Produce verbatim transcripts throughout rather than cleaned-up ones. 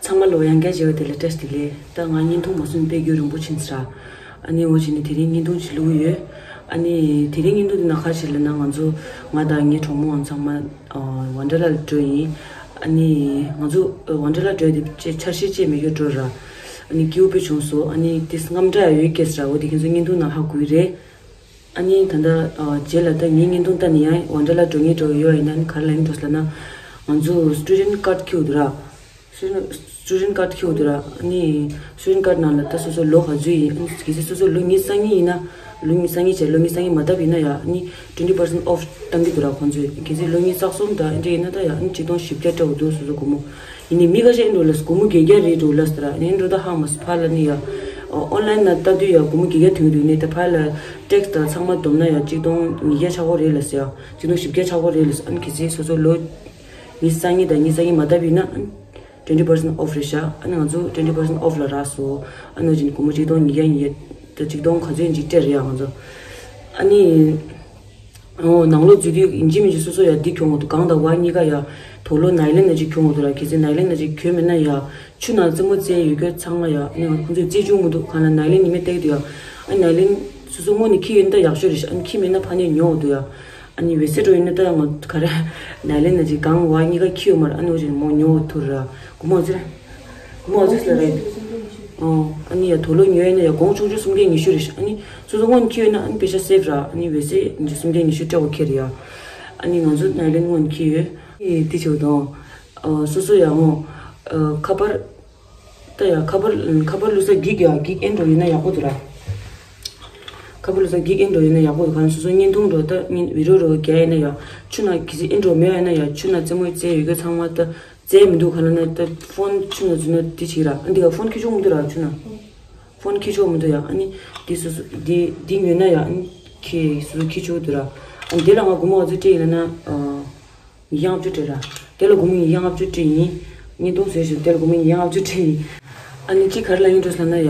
ཚང་མ་ལོ་ཡང་བསྐྱར་མཇལ་བ་དེ་ལ་བཀྲ་ཤིས་བདེ་ལེགས། ད་ང་བརྙན་ཐུང་མ་བཟོས་དཔེ་རྒྱུན་རིང་པོ་ཕྱིན་ཚར། ཨ་ནི་འོ་བྱས་ནས་དེ་རིང་བརྙན་ཐུང་ཞིག་བླུགས་ཡོད། ཨ་ནི་དེ་རིང་བརྙན་ཐུང་འདི་ནང་ག་རེ་ཞིག་ལབ་ན། ང་ཚོ་ང་དང་ངའི་གྲོགས་མོ་ཚང་མ་ཝན་ཌར་ལ་འགྲོ་ཡིན། ཨ་ནི་ང་ཚོ་ཝན་ཌར་ལ་འགྲོ་ཡ་དེ་ཅིག་འཆར་གཞི་ཅིག་མེད་རྒྱུ་འགྲོ་ར། ཨ་ནི་སྐྱིད་པོ་དཔེ་བྱུང་སོང་། ཨ་ནི་དེ་རྔམ་སྐྲག་ཡོད་སྐད་ཟེར་ར། འོ་དེ་ཁྱེད་ཚོ་བརྙན་ཐུང་ནང་ཧ་གོ་གི་རེད། ཨ་ནི་ད་ལྟ་ཨ་རྗེས་ལ་ད་ངའི་བརྙན་ཐུང་ལྟ་ནས་ཡང་ཝན་ཌར་ལ་འགྲོ་མཁན་འདྲ་བོ་ཡོད་ཡིན་ན། ཨ་ནི་ག་རེ་ལབ་ཡིན་འགྲོ་ཟེར་ན། ང་ཚོ་སི་ཊུ་ཌེན་ཊི་ཀཌ་འཁྱེར་དགོས་འདུག་ར། སི་ཊུ་ཌེན་ཊི་ཀཌ་འཁྱེར་དགོས་འདུག་ར། ཨ་ནི་སི་ཊུ་ཌེན་ཊི་ཀཌ་ནང་ལ་ད་སོ་སོ་ལོ་ག་ཚོད་ཡིན། ཨ་ནི་གལ་སྲིད་སོ་སོ་ལོ་ཉི་ཤུ་རྩ་གཉིས་ཡིན་ན། ལོ་ཉི་ཤུ་རྩ་གཉིས་བྱས་ལོ་ཉི་ཤུ་རྩ་གཉིས་མ་བཏབ་ཡིན་ན་ཡ། ཨ་ནི་ཊུ་ཝེན་ཊི་པར་སེན་ཊི་ཨོཕ་བཏང་གི་འདུག་ར་ཁོང་ཚོས། གལ་སྲིད་ལོ་ཉི་ཤུ་རྩ་གསུམ་དང་ཨ་འདྲ་ཡིན་ན་ད་ཡ། ཨ་ནི་ཆིག་སྟོང་བཞི་བརྒྱ་སྤྲད་དགོས་འདུག་སོ་སོ་སྒོར་མོ། ཡིན་ནའི་མི་ཁ་ཤས་ཨེ་འགྲོ་ལབ། སྒོར་མོ་བརྒྱད་བརྒྱ་རེད་འགྲོ་ལབ་ཟེར། ཨ་ནི་ཨེ་འགྲོ་ད་ཧ་མ་སོང་། ཕར་ལ་ནི་ཡ། ཨོན་ལའིན་ནང་ལྟ་དུས་ཡ་སྒོར་མོ་བརྒྱད་བརྒྱ་ཐོན་གྱི་འདུག་ནས། ད་ཕར་ལ་ཊེག་སི་དང་ཚང་མ་བསྡོམས་ན་ཡ་ཆིག་སྟོང་ཉིས་བརྒྱ་ཆགས་ཀྱི་རེད་ལབ་ཟེར་ཡ། ཆིག་སྟོང་བཞི་བརྒྱ་ཆགས་ཀྱི་རེད་ལབ་ཟེར། ཨ་ནི་གལ་སྲིད་སོ་སོ་ལོ་ཉི་ཤུ་རྩ་གཉིས་དང་ཉི་ཤུ་རྩ་གཉིས་མ་བཏབ་ཡིན་ན། ཨ་ནི་ཊུ་ཝེན་ཊི་པར་སེན་ཊི་ཨོཕ་རེད་ཤག་ཨ་ནི་ང་ཚོ་ཊུ་ཝེན་ཊི་པར་སེན་ཊི་ཨོཕ་ལ་རག་སོང་། ཨ་ནི་འོ་བྱས་ནས་སྒོར་མོ་ཆིག་སྟོང་ཉིས་བརྒྱ་ཉིས་བརྒྱ་ད་ཆིག་སྟོང་ག་ཚོད་ཅིག་སྤྲད་རེད་ཡ་ང་ཚོ། ཨ་ནི། ཨོ། ནང་ལོགས་འཛུལ་དུས་ཡིན་གཅིག་མིན་གཅིག་སོ་སོ་ཡ་འདི་གྱོན་དགོས་འདུག་གང་དང་བ་གཉིས་ཀ་ཡ། དུག་ལོག་ནའི་ལོན་ནང་ཅིག་གྱོན་དགོས་འདུག་ར། གལ་སྲིད་ནའི་ལོན་ནང་ཅིག་གྱོན་མེད་ན་ཡ། ཆུ་ནང་རྩེད་མོ་རྩེ་ཡོད་རྒྱུ་ཚང་མ་ཡ། ཨ་ནི་ཁོང་ཚོས་རྩེ་བཅུག་མི་འདུག་གང་ལ་ནའི་ལོན་ཉི་མས་བཏེགས་འདུག་ཡ། ཨ་ནའི་ལོན་སོ་སོ་སྔོན་ནས་འཁྱེར་ཡོད་ན་ད་ཡག་ཤོས་རེད་ཤག་ཨ་ནི་འཁྱེར་མེད་ན་ཕ་ནས་ཉོ་དགོས་འདུག་ཡ། ཨ་ནི་འོད་ཟེར་འགྲོ་ཡིན་ན་ད་ང་ག་རེ། ནའི་ལོན་ནང་ཅིག་གང་བ་གཉིས་ཀ་འཁྱེར་ཡོད་མ་རེད། ཨ་ནི་འོ་ཅིག་མོ་ཉོ་ཐུབ་ར། སྒོར་མོ་ཟེར། མོ་ཨ་ཙི་ལ་རེད། ཨོ། ཨ་ནི་ཡ་དུག་ལོག་ཉོས་ཡིན་ན་ཡ་གོང་ཆུང་ཆུང་སུམ་བརྒྱ་ཉི་ཤུ་རེད་ཤག་ཨ་ནི་སོ་སོ་སྔོན་འཁྱེར་ཡོད་ན་ཨ་ནི་པེ་ཤ་སེབ་ར། ཨ་ནི་འོད་ཟེར་ཉི་ཤུ་སུམ་བརྒྱ་ཉི་ཤུ་སྤྲད་དགོས་ཁེལ་རེད་ཡ། ཨ་ནི་ང་ཚོ་ནའི་ལོན་སྔོན་འཁྱེར་ཡོད། ཨེ་དེ་བྱེད་དང་། ཨོ་སོ་སོ་ཡ་ངོ་། ཨ་ཁ་པར། ད་ཡ་ཁ་པར་ཁ་པར་བླུག་ས་འགྱིག་ཡ་འགྱིག་ཨེ་འགྲོ་ཡིན་ན་ཡག་པོ་འདུག་ར། ཁ་པར་བླུག་ས་འགྱིག་ཨེ་འགྲོ་ཡིན་ན་ཡག་པོ་འདུག་གང་སོ་སོ་བརྙན་ཐུང་འགྲོ་ད་བརྙན་བི་ཌི་ཡོ་འགྲོ་རྒྱག་ཡིན་ན་ཡ། ཆུ་ནང་གལ་སྲིད་ཨེ་འགྲོ་མེད་ཡིན་ན་ཡ། ཆུ་ནང་རྩེད་མོ་རྩེ་ཡོད་རྒྱུ་ཚང་མ་ད། རྩེ་མི་འདུག་ག་ལ་ན་ད་ཕོན་ཆུ་ན་འཛུལ་ན་དེ་བྱེད་ར། ཨ་འདི་ག་ཕོན་ཁྱེར་ཆོག་མི་འདུག་ར་ཆུ་ན། ཕོན་ཁྱེར་ཆོག་མི་འདུག་ཡ། ཨ་ནི་འདི་སོ་སོ་འདི་འདི་ཉོས་ན་ཡ། ཨ་ནི་ཁྱེད་སོ་སོ་ཁྱེར་ཆོག་འདུག་ར། ཨ་འདི་ལ་ང་སྒོར་མོ་ག་ཚོད་སྤྲད་ཡིན་ན། ཨ་ཉིས་བརྒྱ་ལྔ་བཅུ་སྤྲད་ར། དེ་ལ་སྒོར་མོ་ཉིས་བརྒྱ་ལྔ་བཅུ་སྤྲད་ཡིན། བརྙན་ཐུང་བཟོས་ཤིང་དེ་ལ་སྒོར་མོ་ཉིས་བརྒྱ་ལྔ་བཅུ་སྤྲད་ཡིན། ཨ་ནི་ཅིག་ག་རེ་ལབ་ཡིན་འགྲོ་ཟེར་ན་ཡ།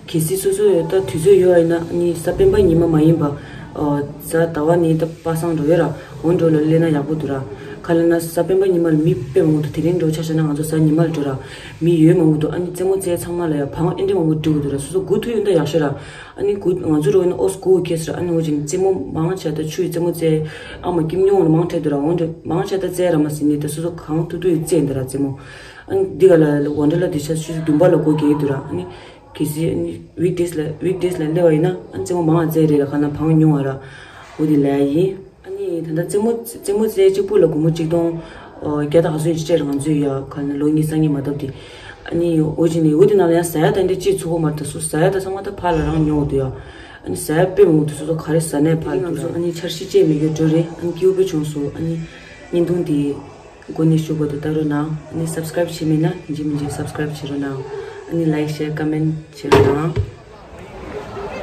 གལ་སྲིད་སོ་སོ་ཡོད་ད་དུས་ཚོད་ཡོད་ཡིན་ན་ཨ་ནི་གཟའ་སྤེན་པ་ཉི་མ་མ་ཡིན་པ། ཨ་གཟའ་ཟླ་བ་ནི་ད་པ་སངས་འགྲོ་ཡོད་ར། འོ་འགྲོ་ལ་སླེབས་ན་ཡག་པོ་འདུག་ར། ག་ལ་ན་གཟའ་སྤེན་པ་ཉི་མ་ལ་མི་དཔེ་མང་པོ་འདུག་དེ་རིང་འགྲོ་ཆ་བཞག་ན་ང་ཚོ་གཟའ་ཉི་མ་ལ་འགྲོ་ར། མི་ཡོད་མང་པོ་འདུག་ཨ་ནི་རྩེད་མོ་རྩེ་ཚང་མ་ལ་ཡ་བང་ཨེ་འདྲ་མང་པོ་སྒྲིག་དགོས་འདུག་ར། སོ་སོ་སྒུག་ཐུབ་ཡོད་ན་ད་ཡག་ཤོས་ར། ཨ་ནི་སྒུག་ང་ཚོ་འགྲོ་ཡིན་ན་ཨོ་སྒུག་ཁེལ་ཟེར། ཨ་ནི་འོ་ཅིག་རྩེད་མོ་མང་ཆེ་ད་ཆུ་ཡི་རྩེད་མོ་རྩེ། ཨ་མ་ཀིམ་ཉོ་འོང་ན་མང་ཆེ་འདུག་ར། འོ་འདྲ་མང་ཆེ་ད་རྩེ་ར་མ་ཟིན་ནི་ད་སོ་སོ་གང་ཐུབ་ཐུབ་ཡི་རྩེ་འདི་ར་རྩེད་མོ། ཨ་ནི་འདི་ག་ལ་ཝན་ཌར་ལ་འདི་ཆ་ཆུ་བདུན་པ་ལ་སྒོ་རྒྱག་གི་འདུག་ར། ཨ་ནི་གལ་སྲིད་ཨ་ནི་ཝིག་ཌེ་སི་ལ་ཝིག་ཌེ་སི་ལ་སླེབས་པ་ཡིན་ན་ཨ་ནི་རྩེད་མོ་མང་ང་རྩེ་རེད་ལ་ག་ན་བང་ཉུང་བ་ར། འོ་དེ་ལས་ཡིན། ཨ་ནི་ད་ལྟ་རྩེད་མོ་རྩེད་མོ་རྩེ་གཅིག་པུ་ལ་སྒོར་མོ་གཅིག་སྟོང་བརྒྱ་དང་ཁ་ཤས་ཅིག་སྤྲད་རང་ཚོད་ཡ་ག་ན་ལོ་གཉིས་སང་ཉིན་མ་བཏབ་དེ། ཨ་ནི་འོ་ཅི་ནི་འོ་དེ་ནང་ལ་ཡང་ཟ་ཡ་ད་འདི་ཅིག་ཚུགས་པོ་མ་རེད། ད་སུ་ཟ་ཡ་ད་ཚང་མ་ད་ཕར་ལ་རང་ཉོ་འོ་དུ་ཡ། ཨ་ནི་ཟ་ཡ་དཔེ་མང་པོ་དུ་སུ་ད་ག་རེ་ཟ་ནས་ཕར་ང་ཚོ་ཨ་ནི་འཆར་གཞི་བཅས་མེད་རྒྱུ་འགྲོ་རེད། ཨ་ནི་སྐྱིད་པོ་བྱུང་སོང་། ཨ་ནི་བརྙན་ཐུང་དེ་མགོ་ནས་མཇུག་བར་དུ་ལྟ་རོགས་གནང་། ཨ་ནི་སབ་སི་ཀ་རེབ་བྱས་མེད་ན་ཡིན་གཅིག་མིན་གཅིག་སབ་སི་ཀ་རེབ་བྱེད་རོགས་གནང་། ཨ་ནི་ལའིག་ཤེར་ཀོ་མེན་ཊི་བྱེད་རོགས་གནང་།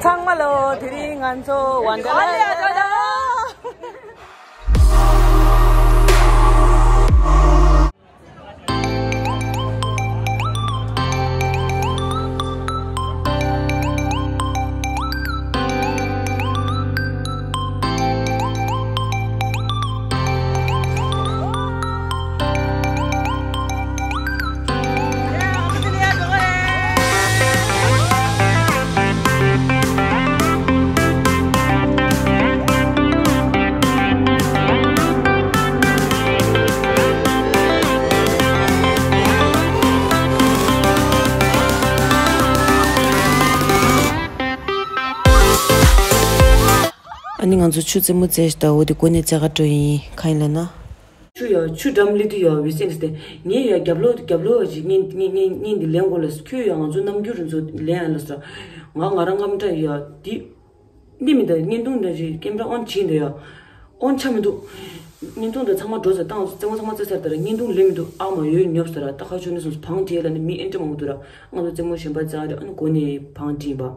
ཚང་མ་ལོ། དེ་རིང་ང་ཚོ་ཝན་ཌར་ལ་ཡོད། ཨ་ནི་ང་ཚོ་ཆུ་རྩེད་མོ་རྩེས་ཤག་ད། འོ་དེ་སྒོ་ནས་རྩེ་ག་འགྲོ་ཡིན། གང་ཡིན་ལབ་ན། ཆུ་ཡ་ཆུ་འགྲམ་སླེབས་དུས་ཡ་འོད་ཟེར་འདི་སྟེ། ངས་ཡ་རྒྱབ་ལོགས་རྒྱབ་ལོགས་ཡ་ཅིག་བརྙན་བརྙན་བརྙན་བརྙན་འདི་ལེན་དགོས་ལ། ཁྱོད་ཡ་ང་ཚོ་རྣམ་འགྱུར་རེ་ཚོ་ལེན་ཡ་ལ་ཟེར། ང་ང་རང་རྔམ་སྐྲག་ཡ་འདི། འདི་མི་འདུག་བརྙན་ཐུང་འདི་ཅིག་ཀེམ་ར་ཨོན་བྱས་འདི་ཡ། ཨོན་ཆ་མི་འདུག་བརྙན་ཐུང་འདི་ཚང་མ་འགྲོ་ཟེར་བཏང་། རྩེད་མོ་ཚང་མ་རྩེ་ཚར་ད་ར་བརྙན་ཐུང་ལེན་མི་འདུག་ཨ་མ་ཡོད་ཉོབ་ཟེར་ར། ད་ཁ་ཆུ་ནི་སོང་བང་བྲིས་ལ་ནི་མི་ཨེ་འདྲ་མང་པོ་འདུག་ར། ང་ཚོ་རྩེད་མོ་གཞན་པ་རྩེ་ར། ཨ་ནི་སྒོ་ནས་བང་བྲིས་པ།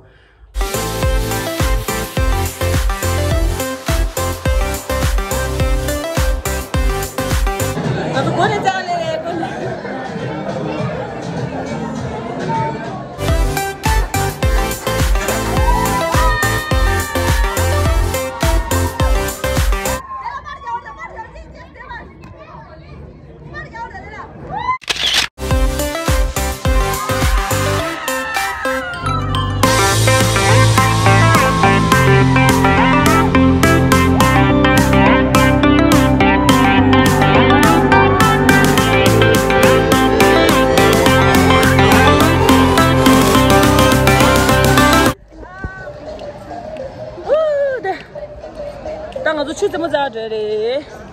མོ་ཛ་འདྲ་རེད།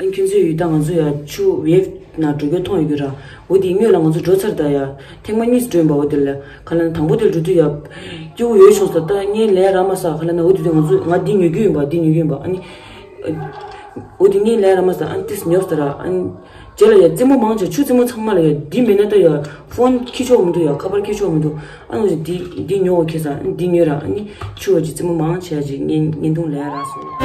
ཨ་ནི་ཁྱོད་ཚོས་ཡོད་ད་ང་ཚོ་ཡ་ཆུ་ཝེབ་ནང་འགྲོ་མཁན་མཐོང་ཡོད་ཀྱི་ར། འོ་དེ་སྔོན་ལ་ང་ཚོ་འགྲོ་ཚར་ད་ཡ། ཐེངས་མ་གཉིས་འགྲོ་ཡིན་པ། འོ་དེ་ལ་ག་ལ་ན་དང་པོ་དེ་འགྲོ་དུས་ཡ། སྐྱིད་པོ་ཡོད་བྱུང་ས། ད་ངས་ལས་ར་མ་ས་ག་ལ་ན། འོ་དེ་དུས་ང་ཚོ་ང་འདི་ཉོ་རྒྱུ་ཡིན་པ། འདི་ཉོ་རྒྱུ་ཡིན་པ། ཨ་ནི། འོ་དེ་ངས་ལས་ར་མ་ས། ཨ་ནི་ཏིས་ཉོ་ས་ར། ཨ་ནི། རྗེས་ལ་ཡ་རྩེད་མོ་མང་ཆེ་ཆུ་རྩེད་མོ་ཚང་མ་ལ་ཡ་འདི་མེད་ན་ད་ཡ་ཕོན་ཁྱེར་ཆོག་མི་འདུག་ཡ་ཁ་པར་ཁྱེར་ཆོག་མི་འདུག་ཨ་ནི་འདི་འདི་ཉོ་འོ་ཁེ་ས། ཨ་ནི་འདི་ཉོས་ར། ཨ་ནི་ཆུ་བ་ཅིག་རྩེད་མོ་མང་ཆེ་ཅིག་བརྙན་བརྙན་ཐུང་ལས་རག་སོང་།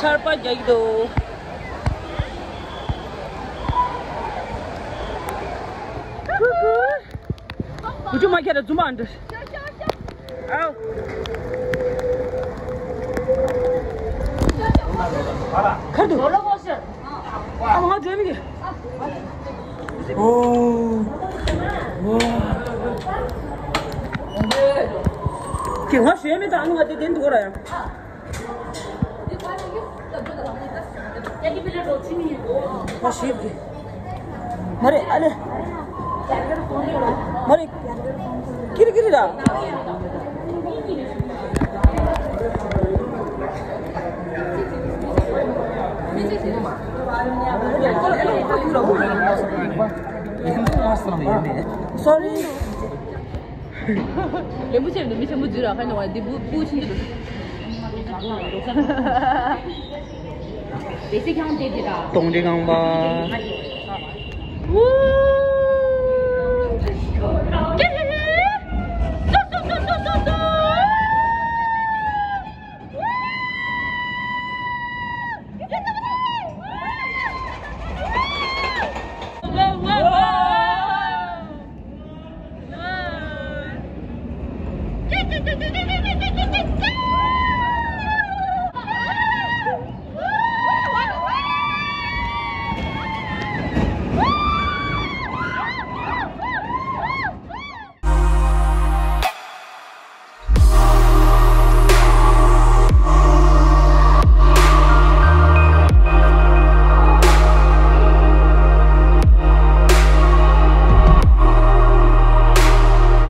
ཆར་པ་རྒྱག་གི་འདུག་བུ་ཆུང་མ་ཁྱེད་ལ་རྫུན་མ་འདྲ། ཨའོ། ཁར་དུ། ཨ་མ་འགྲོ་མི་གི། ཨོ། ཨོ། ཁྱེད་ང་ཞོལ་མི་དང་ང་དེ་དེན་དུ་གོ་ར་ཡང་། ཁ་ཤིབ་ཀྱི། མ་རེད་ཨ་ལེ། མ་རེད། ཀིར་ཀིར་ར། སོ་རི། རིན་པོ་ཆེ་ནི་མི་ཆེན་པོ་འཛུལ་ར་ཁ་ནོ་བ་འདི་བུ་བུ་ཆེན་འདི་རུ། བེ་སི་ཁང་དེ་འདི་ར། སྟོང་ཁྲི་རྐང་པ།